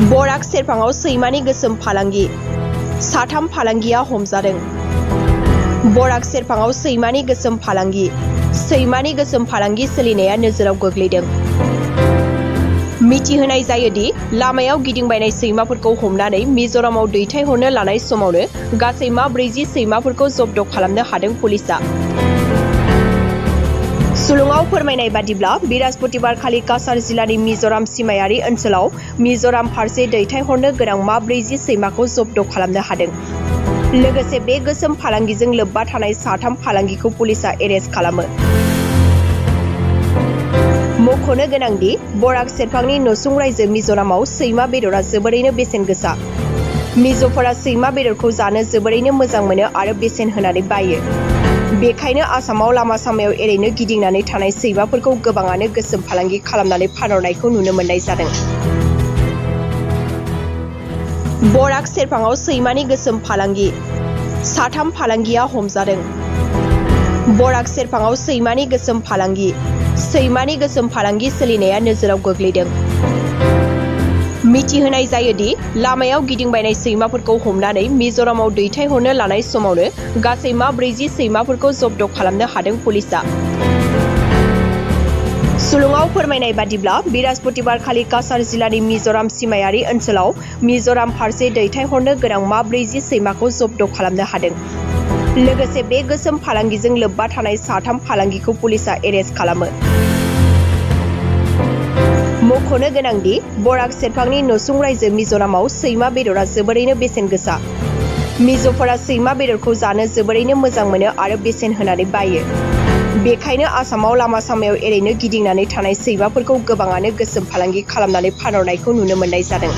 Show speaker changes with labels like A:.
A: Barack सेरफाङाव सैमानि गोसोम फालांगि, साथाम फालांगिया हमजादों। बराक सेरफाङाव सैमानि गोसोम फालांगि, सैमानि गोसोम फालांगि सोलिनाया नोजोराव गोग्लैदों। मिथिहोनाय जायोदि लामायाव गिदिंबायनाय सैमाफोरखौ हमनानै मिज'रामाव दैथायहरनो लानाय समावनो गासै 40 सैमाफोरखौ जब्द खालामनो हादों पुलिसआ। सुलुङाव फोरमायनाय बादिब्ला बृहस्पतिबारखालि काछार जिल्लानि मिज'राम सिमायारि ओनसोलाव मिज'राम फारसे दैथायहरनो गोनां 40 सैमाखौ जब्द खालामनो हादों। लोगोसे बे गोसोम फालांगिजों लोब्बा थानाय साथाम फालांगिखौ पुलिसआ एरेस्ट खालामो। मख'नो गोनांदि बराक सेरफांनि नसुं रायजो मिज'रामाव सैमा बेदरा जोबोरैनो बेसेन गोसा। मिज'फोरा सैमा बेदरखौ जानो जोबोरैनो मोजां मोनो आरो बेसेन होनानै बायो। बेखायनो आसामाव लामा सामायाव एरैनो गिदिंनानै थानाय सैमाफोरखौ गोबाङानो गोसोम फालांगि खालामनानै फानहरनायखौ नुनो मोननाय जादों। बराक सेरफाङाव सैमानि गोसोम फालांगि, साथाम फालांगिया हमजादों। बराक सेरफाङाव सैमानि गोसोम फालांगि, सैमानि गोसोम फालांगि सोलिनाया नोजोराव गोग्लैदों। मिथिहोनाय जायोदि लामायाव गिदिंबायनाय सैमाफोरखौ हमनानै मिज'रामाव दैथायहरनो लानाय समावनो गासै 40 सैमाफोरखौ जब्द खालामनो हादों पुलिसआ। सुलुङाव फोरमायनाय बादिब्ला बृहस्पतिबारखालि काछार जिल्लानि मिज'राम सिमायारि ओनसोलाव मिज'राम फारसे दैथायहरनो गोनां 40 सैमाखौ जब्द खालामनो हादों। लोगोसे बे गोसोम फालांगिजों लोब्बा थानाय साथाम फालांगिखौ पुलिसआ एरेस्ट खालामो। मख'नो गोनांदि बराक सेरफांनि नसुं रायजो मिज'रामाव सैमा बेदरा जोबोरैनो बेसेन गोसा। मिज'फोरा सैमा बेदरखौ जानो जोबोरैनो मोजां मोनो आरो बेसेन होनानै बायो। बेखायनो आसामाव लामा सामायाव एरैनो गिदिंनानै थानाय सैमाफोरखौ गोबाङानो गोसोम फालांगि खालामनानै फानहरनायखौ नुनो मोननाय जादों।